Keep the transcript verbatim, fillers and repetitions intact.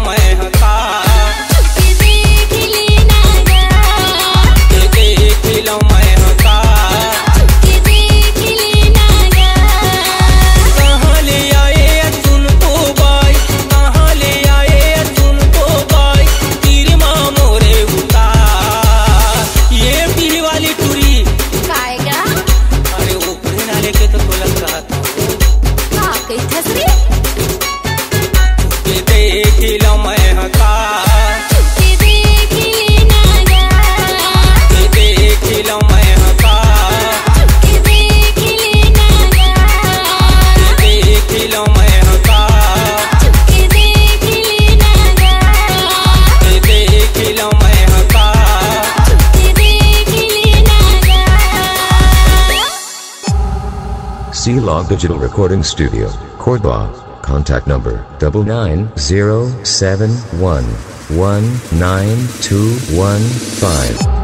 मैं हका। चुप के देख लेना गा। चुप के देख लो मैं हका। चुप के देख लेना गा। कहाँ ले आए सुन तो बाई, कहाँ ले आए सुन तो बाई, तीर मा मोरे उतार। ये पीली वाली टुरी। काय गा? अरे ओकरे ना लेके तो तोला कहत हूँ। का कहिथस रे? के देख लो मैं हका। चुप के देख लेना गा। के देख लो मैं हका। चुप के देख लेना गा। के देख लो मैं हका। चुप के देख लेना गा। के देख लो मैं हका। चुप के देख लेना गा। C Log Digital Recording Studio, Cordoba. Contact number double nine zero seven one one nine two one five.